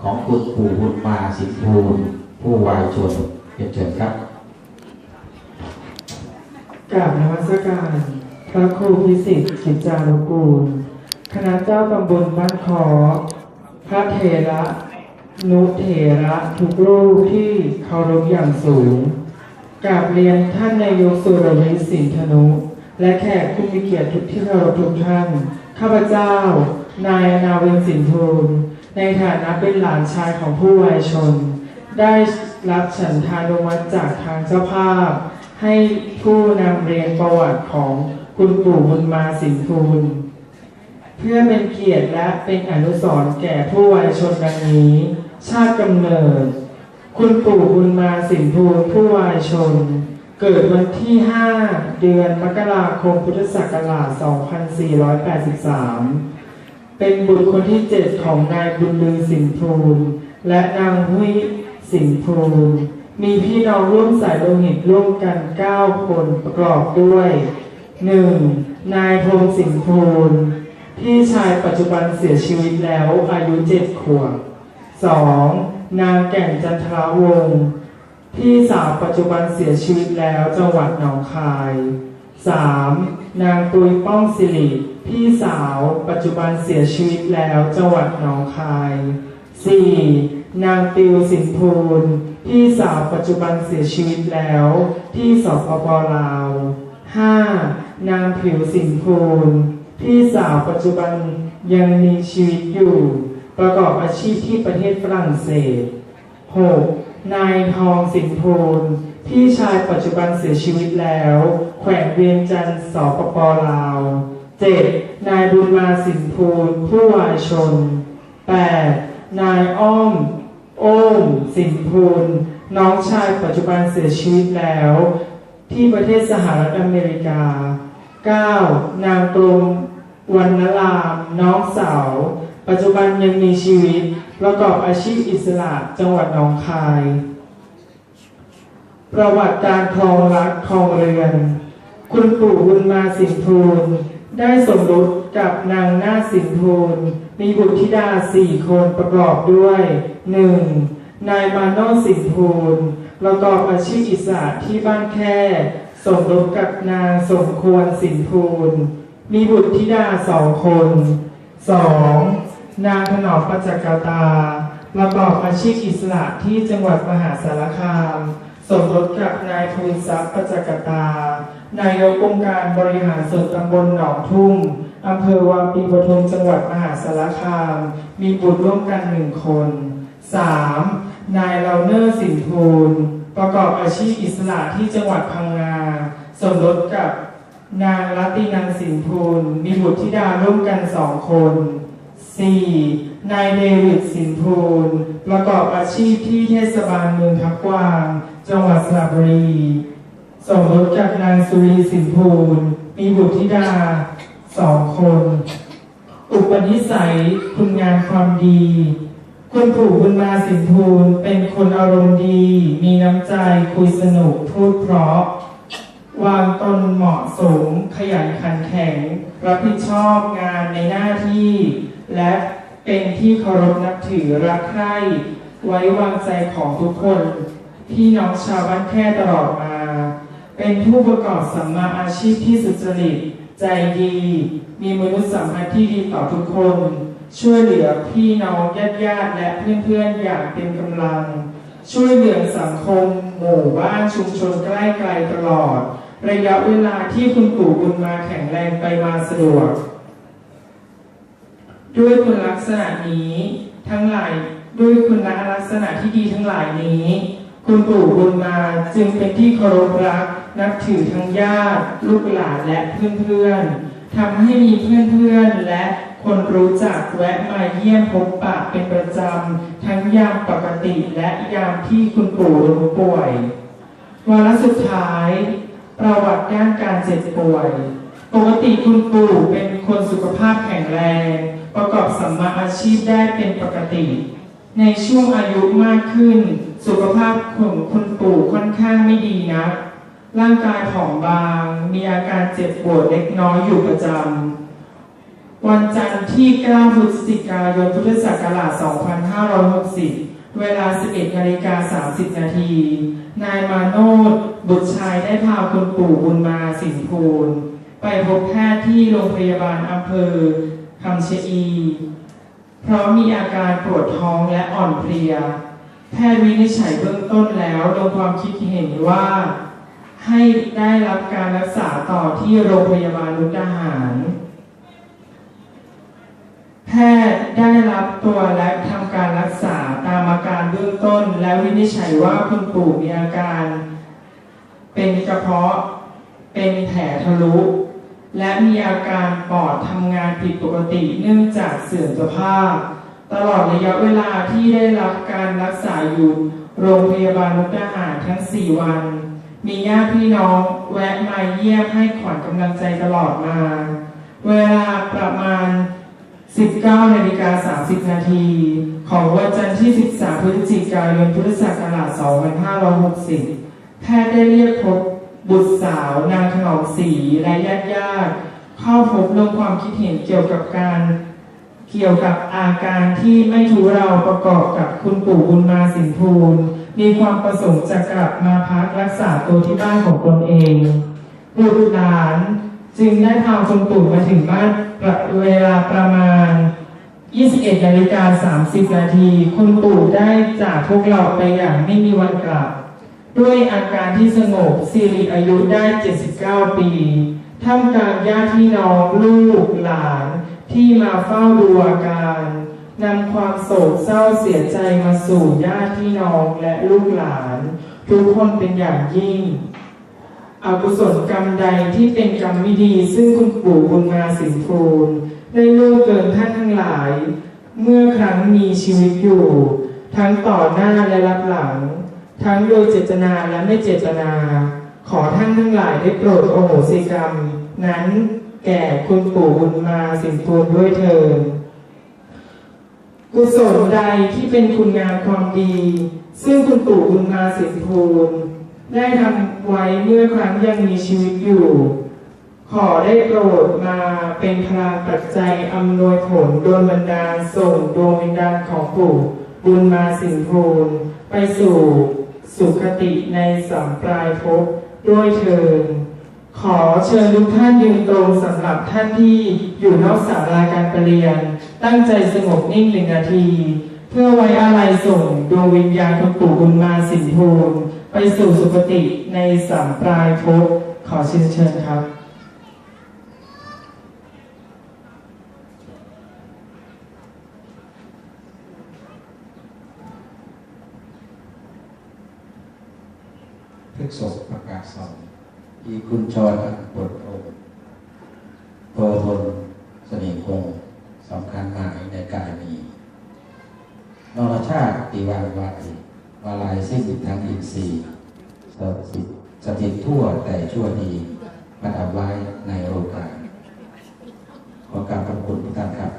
ຂອງຄຸນປູ່ບຸນມາ ສິນທູນ ຜູ້ວາຍຊົນ ເປັນເຊີນຄັບ. ກາບນະມັດສະການ ພະຄູພິສິດ ກິດຈານຸກູນ, ຄະນະເຈົ້າຕຳບົນບ້ານຄໍ, ພະເຖລະນຸເຖລະທຸກຮູບທີ່ເຄົາລົບຢ່າງສູງ, ກາບລຽນທ່ານນາຍົກ ສຸລະວິດ ສິນທະນຸ ແລະ ແຂກຜູ້ມີກຽດທີ່ເຄົາລົບທຸກທ່ານ, ຂ້າພະເຈົ້າ ນາຍ ອະນາວິນ ສິນທູນ ໃນຖານະເປັນຫຼານຊາຍຂອງຜູ້ວາຍຊົນ ໄດ້ຮັບສັນທານຸມັດຈາກທາງເຈົ້າພາບ ໃຫ້ຜູ້ນຳລຽນປະຫວັດຂອງຄຸນປູ່ບຸນມາ ສິນທູນ ເພື່ອເປັນກຽດ ແລະ ເປັນອະນຸສອນແກ່ຜູ້ວາຍຊົນດັ່ງນີ້. ຊາດກຳເນີດ ຄຸນປູ່ບຸນມາ ສິນທູນ ຜູ້ວາຍຊົນ ເກີດວັນທີຫ້າ ເດືອນ ມະກະລາຄົມ ພຸດທະສັກກະລາດ ສອງພັນສີ່ຮ້ອຍແປດສິບສາມ ເປັນບຸດຄົນທີເຈັດຂອງນາຍບຸນລື ສິນພູນ ແລະ ນາງຫຸ້ຍ ສິນພູນ, ມີພີ່ນ້ອງຮ່ວມສາຍໂລຫິດຮ່ວມກັນເກົ້າຄົນ ປະກອບດ້ວຍ ໜຶ່ງ ນາຍພົມ ສິນພູນ, ພີ່ຊາຍປັດຈຸບັນເສຍຊີວິດແລ້ວ ອາຍຸເຈັດຂວບ, ສອງ ນາງແກ່ນ ຈັນທະລະວົງ, ພີ່ສາວປັດຈຸບັນເສຍຊີວິດແລ້ວ ຈັງຫວັດໜອງຄາຍ, ສາມ ນາງຕຸຍ ປ້ອງສິລິ, ພີ່ສາວປັດຈຸບັນເສຍຊີວິດແລ້ວ ຈັງຫວັດໜອງຄາຍ, ສີ່ ນາງຕິວ ສິນພູນ, ພີ່ສາວປັດຈຸບັນເສຍຊີວິດແລ້ວ ທີ່ ສປປ ລາວ, ຫ້າ ນາງຜິວ ສິນພູນ, ພີ່ສາວປັດຈຸບັນຍັງມີຊີວິດຢູ່ ປະກອບອາຊີບທີ່ປະເທດຝຣັ່ງເສດ, ຫົກ ນາຍທອງ ສິນພູນ, ພີ່ຊາຍປັດຈຸບັນເສຍຊີວິດແລ້ວ ແຂວງວຽງຈັນ ສປປ ລາວ, ເຈັດ ນາຍບຸນມາ ສິນພູນ ຜູ້ວາຍຊົນ, ແປດ ນາຍອ້ອມ ໂອ້ມ ສິນພູນ, ນ້ອງຊາຍປັດຈຸບັນເສຍຊີວິດແລ້ວ ທີ່ປະເທດສະຫະລັດອາເມລິກາ, ເກົ້າ ນາງກົມ ວັນນະລາມ ນ້ອງສາວ ປັດຈຸບັນຍັງມີຊີວິດ ປະກອບອາຊີບອິດສະຫຼະ ຈັງຫວັດໜອງຄາຍ. ປະຫວັດການຄອງລັດຄອງເຮືອນ. ຄຸນປູ່ບຸນມາ ສິນພູນ ໄດ້ສົມລົດກັບນາງນາດ ສິນພູນ ມີບຸດທິດາສີ່ຄົນ ປະກອບດ້ວຍ ໜຶ່ງ ນາຍມາໂນດ ສິນພູນ ປະກອບອາຊີບອິດສະຫຼະທີ່ບ້ານແຂ້, ສົມລົດກັບນາງສົມຄວນ ສິນພູນ ມີບຸດທິດາສອງຄົນ, ສອງ ນາງຖະໜອມ ປັດຈະກະຕາ ປະກອບອາຊີບອິດສະຫຼະທີ່ຈັງຫວັດມະຫາສາລະຄາມ, ສົມລົດກັບນາຍພູນຊັບ ປັດຈະກະຕາ ນາຍົກອົງການບໍລິຫານສ່ວນຕຳບົນໜອງທຸ່ມ ອຳເພີວາປີປະທຸມ ຈັງຫວັດມະຫາສາລະຄາມ ມີບຸດຮ່ວມກັນໜຶ່ງຄົນ, ສາມ ນາຍເລົາເນີ ສິນພູນ ປະກອບອາຊີບອິດສະຫຼະທີ່ຈັງຫວັດພັງງາ, ສົມລົດກັບ ນາງລັດຕິນັນ ສິນພູນ ມີບຸດທິດາຮ່ວມກັນສອງຄົນ, ສີ່ ນາຍເດວິດ ສິນພູນ ປະກອບອາຊີບທີ່ເທດສະບານເມືອງທັບກວາງ ຈັງຫວັດສະລະບູລີ, ສົມລົດກັບນາງສຸລີ ສິນພູນ ມີບຸດທິດາສອງຄົນ. ອຸປະນິໄສ ຄຸນງາມຄວາມດີ. ຄຸນປູ່ບຸນມາ ສິນພູນ ເປັນຄົນອາລົມດີ, ມີນ້ຳໃຈ, ຄຸຍສະໜຸກ, ພູດເພາະ, ວາງຕົນເໝາະສົມ, ຂະຫຍັນຂັນແຂງ, ຮັບຜິດຊອບງານໃນໜ້າທີ່ ແລະ ເປັນທີ່ເຄົາລົບນັບຖື, ຮັກໃຄ່, ໄວ້ວາງໃຈຂອງທຸກຄົນ ພີ່ນ້ອງຊາວບ້ານແຂ້ຕະຫຼອດມາ, ເປັນຜູ້ປະກອບສຳມາອາຊີບທີ່ສຸດຈະລິດ, ໃຈດີ, ມີມະນຸດສຳພັນທີ່ດີຕໍ່ທຸກຄົນ, ຊ່ວຍເຫຼືອພີ່ນ້ອງ, ຍາດໆ ແລະ ເພື່ອນໆ ຢ່າງເຕັມກຳລັງ, ຊ່ວຍເຫຼືອສັງຄົມ, ໝູ່ບ້ານ, ຊຸມຊົນໃກ້ໄກຕະຫຼອດໄລຍະເວລາທີ່ຄຸນປູ່ບຸນມາແຂງແຮງໄປມາສະດວກ. ດ້ວຍຄຸນລັກສະນະນີ້ທັງຫຼາຍ, ດ້ວຍຄຸນລັກສະນະທີ່ດີທັງຫຼາຍນີ້, ຄຸນປູ່ບຸນມາຈຶ່ງເປັນທີ່ເຄົາລົບຮັກນັບຖືທັງຍາດ, ລູກຫຼານ ແລະ ເພື່ອນໆ, ທຳໃຫ້ມີເພື່ອນໆ ແລະ ຄົນຮູ້ຈັກແວະມາຢ້ຽມພົບປະເປັນປະຈຳ ທັງຍາມປົກກະຕິ ແລະ ຍາມທີ່ຄຸນປູ່ລົ້ມປ່ວຍ. ວາລະສຸດທ້າຍ, ປະຫວັດດ້ານການເຈັບປ່ວຍ. ປົກກະຕິຄຸນປູ່ເປັນຄົນສຸຂະພາບແຂງແຮງ, ປະກອບສຳມາອາຊີບໄດ້ເປັນປົກກະຕິ. ໃນຊ່ວງອາຍຸມາກຂຶ້ນ, ສຸຂະພາບຂອງຄຸນປູ່ຂ້ອນຂ້າງໄມ່ດີນັກ, ຮ່າງກາຍຜອມບາງ, ມີອາການເຈັບປວດເລັກນ້ອຍຢູ່ປະຈຳ. ວັນຈັນທີເກົ້າ ພຶສຈິກາຍົນ ພຸດທະສັກກະລາດ ສອງພັນຫ້າຮ້ອຍຫົກສິບ ເວລາ ສິບເອັດນາລິກາ ສາມສິບນາທີ, ນາຍມາໂນດ ບຸດຊັຍ ໄດ້ພາຄຸນປູ່ບຸນມາ ສິນພູນ ໄປພົບແພດທີ່ໂຮງພະຍາບານອຳເພີຄຳຊະອີ ເພາະມີອາການປວດທ້ອງ ແລະ ອ່ອນເພຍ. ແພດວິນິດໄຈເບື້ອງຕົ້ນແລ້ວ ລົງຄວາມຄິດເຫັນວ່າ ໃຫ້ໄດ້ຮັບການລັກສາຕໍ່ທີ່ໂຮງພະຍາບານມຸກດາຫານ. ແພດໄດ້ຮັບຕົວ ແລະ ທຳການລັກສາຕາມອາການເບື້ອງຕົ້ນ ແລະ ວິນິດໄຈວ່າຄຸນປູ່ມີອາການ ເປັນກະເພາະ ເປັນແຜທະລຸ ແລະ ມີອາການປອດທຳງານຜິດປົກກະຕິ ເນື່ອງຈາກເສື່ອມສະພາບ. ຕະຫຼອດໄລຍະເວລາທີ່ໄດ້ຮັບການລັກສາຢູ່ໂຮງພະຍາບານມຸກດາຫານທັງສີ່ວັນ, ມີຍາດພີ່ນ້ອງແວະມາຢ້ຽມໃຫ້ຂວັນກຳລັງໃຈຕະຫຼອດມາ. ເວລາປະມານ ສິບເກົ້ານາລິກາ ສາມສິບນາທີ ຂອງວັນຈັນທີ ສິບສາມ ພຶສຈິກາຍົນ ພຸດທະສັກກະລາດ ສອງພັນຫ້າຮ້ອຍຫົກສິບ ແພດໄດ້ຮຽກພົບບຸດສາວ ນາງຖະໜອມສີ ແລະ ຍາດໆ ເຂົ້າພົບລົງຄວາມຄິດເຫັນກ່ຽວກັບການ ກ່ຽວກັບອາການທີ່ໄມ່ທຸເລົາປະກອບກັບຄຸນປູ່ບຸນມາ ສິນພູນ ມີຄວາມປະສົງຈະກັບມາພັກລັກສາໂຕທີ່ບ້ານຂອງຕົນເອງ. ບຸດຫຼານຈຶ່ງໄດ້ພາຄຸນປູ່ມາເຖິງບ້ານ ປະ ເວລາປະມານ ຊາວເອັດນາລິກາ ສາມສິບນາທີ, ຄຸນປູ່ໄດ້ຈາກພວກເຮົາໄປຢ່າງໄມ່ມີວັນກັບ ດ້ວຍອາການທີ່ສະຫງົບ, ສິລິອາຍຸໄດ້ເຈັດສິບເກົ້າປີ, ທ່າມກາງຍາດພີ່ນ້ອງ, ລູກ, ຫຼານ ທີ່ມາເຝົ້າດູອາການ, ນຳຄວາມໂສກເສົ້າເສຍໃຈມາສູ່ຍາດພີ່ນ້ອງ ແລະ ລູກຫຼານທຸກຄົນເປັນຢ່າງຍິ່ງ. ອະກຸສົນກຳໃດທີ່ເປັນກຳມິດີ ຊຶ່ງຄຸນປູ່ບຸນມາ ສິນພູນ ໄດ້ລ່ວງເກີນທ່ານທັງຫຼາຍ ເມື່ອຄັ້ງມີຊີວິດຢູ່, ທັງຕໍ່ໜ້າ ແລະ ລັບຫຼັງ, ທັງໂດຍເຈດຕະນາ ແລະ ໄມ່ເຈດຕະນາ, ຂໍທ່ານທັງຫຼາຍໄດ້ໂປດອະໂຫສິກຳນັ້ນແກ່ຄຸນປູ່ບຸນມາ ສິນພູນ ດ້ວຍເທີ້ນ. ກຸສົນໃດທີ່ເປັນຄຸນງາມຄວາມດີ ຊຶ່ງຄຸນປູ່ບຸນມາ ສິນພູນ ໄດ້ທຳໄວ້ເມື່ອຄັ້ງຍັງມີຊີວິດຢູ່, ຂໍໄດ້ໂປດມາເປັນພະລັງປັດໄຈອຳນວຍຜົນ ດົນບັນດານສົ່ງດວງວິນຍານຂອງປູ່ບຸນມາ ສິນພູນ ໄປສູ່ສຸຄະຕິໃນສຳປາຍພົບດ້ວຍເທີ້ນ. ຂໍເຊີນທຸກທ່ານຢືນຕົງ. ສຳລັບທ່ານທີ່ຢູ່ນອກສາລາການປະລຽນ, ຕັ້ງໃຈສະຫງົບນິ່ງໜຶ່ງນາທີ ເພື່ອໄວ້ອາໄລສົ່ງດວງວິນຍານຄຸນປູ່ບຸນມາ ສິນພູນ ໄປສູ່ສຸຄະຕິໃນສຳປາຍພົບ. ຂໍເຊີນເຊີນຄັບ. ພຶກສົບປະກາດສອງ ທີ່ຄຸນຈອນອັນປົດໂອ ໂຕຕົນສະເໜ່ຄົງ ສຳຄັນໝາຍໃນກາຍນີ້ ນອລະຊາດທີ່ຫວັ່ນໄຫວ ວ່າລາຍເສັ້ນທາງອິນຊີ ສະຖິດ ສະຖິດທົ່ວແຕ່ຊົ່ວດີ ປະດັບໄວ້ໃນໂລກາ. ຂໍກາບຂອບຄຸນທຸກທ່ານຄັບ.